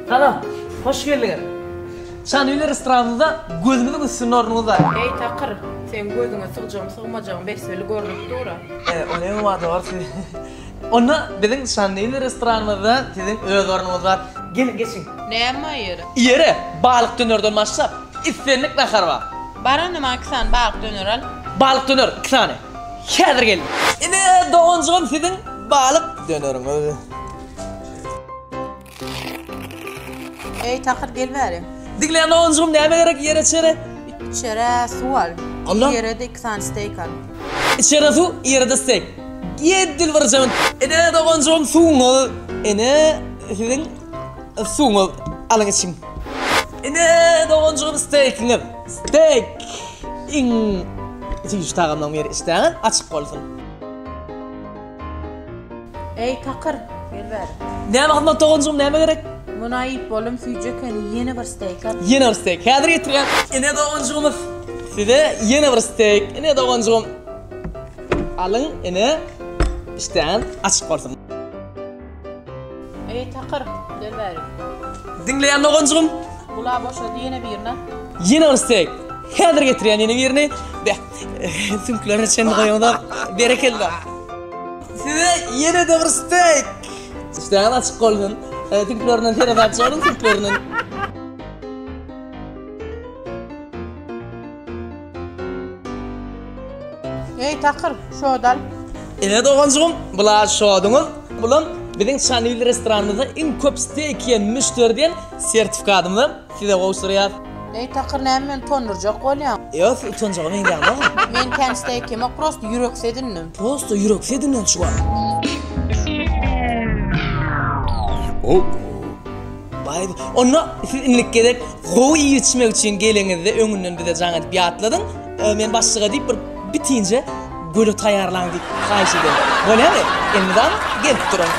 Salam, hoş geldiňiz. Çanywil restoranymyzda gözümiziň üstünde ornuňyz bar. Eý, takyr, seň gözüňe sygjagym sygmajagym bes-belli görnüp dur-a. E, ony hem dogry. Onda biziň Çanywil restoranymyzda siziň öz ornuňyz bar. Geliň, geçiň. Näme bar ýeri? Ýeri, balyk dönerden başlap, islendik nahar bar. Bar onda maňa iki sany balyk döner al. Balyk döner, iki sany. Häzir geldim. Ine, doganjygym siziň balyk döneriňiz. Eý, Tahyr, gel bäri. Diňleýän doganjygym, näme gerek ýere-içere? Içere suw al. Alla. Ýere-de iki sany steýk al. Içere suw, ýere-de steýk. Edil bir jygynt. Ine, doganjygym, suwuňyz. Ine, siziň suwuňyz. Alyň, içiň. Ine, doganjygym, steýkiňiz. Steýk! Iň süýji tagamlaryň biri. Işdäňiz açyk bolsun. Eý, Takyr, gel bäri. Näme hyzmat doganjygym, näme gerek? Muny aýyp boldum, süýji ekeni, ýene bir steýk al. Ýene bir steýk, häzir getirýän. Ine doganjygymyz, size ýene bir steýk. Ine doganjygym. Alyň, ine. Işdäňiz açyk bolsun. Eý, Takyr, gel bäri. Diňleýän doganjygym. Gula boşady, ýene birini al. Ýene bir steýk. Häzir getirýän ýene birini. Beh, süňklerine çenli goýaňyzok. Berekella. Size ýene-de bir steýk. Işdäňiz açyk bolsun. Süňklerinden seresap boluň, süňklerinden. Eý, Takyr, şody al. Ine doganjygym, bula şoduňyz. Bulam biziň Çanil restoranymyzda iň köp steýk iýen müşderi diýen sertifikatymyzy size gowşurýas. Eý, Takyr, näme meni utandyrjak bolýaň? Ýok, siz utanjaga meňzäňzok. Men kän steýk iýemok, prosto ýüreksi edindim. Prosto ýüreksi edindim şu wagt. Baý, onda siz indiki gezek gowy iýip-içmek üçin geleňizde öňünden bize jaň edip ýatladyň. Men başlyga diýip bir bitinje göle taýýarlaň diýip haýyş ederin. Bolýamy? Elmydama gelip duruň.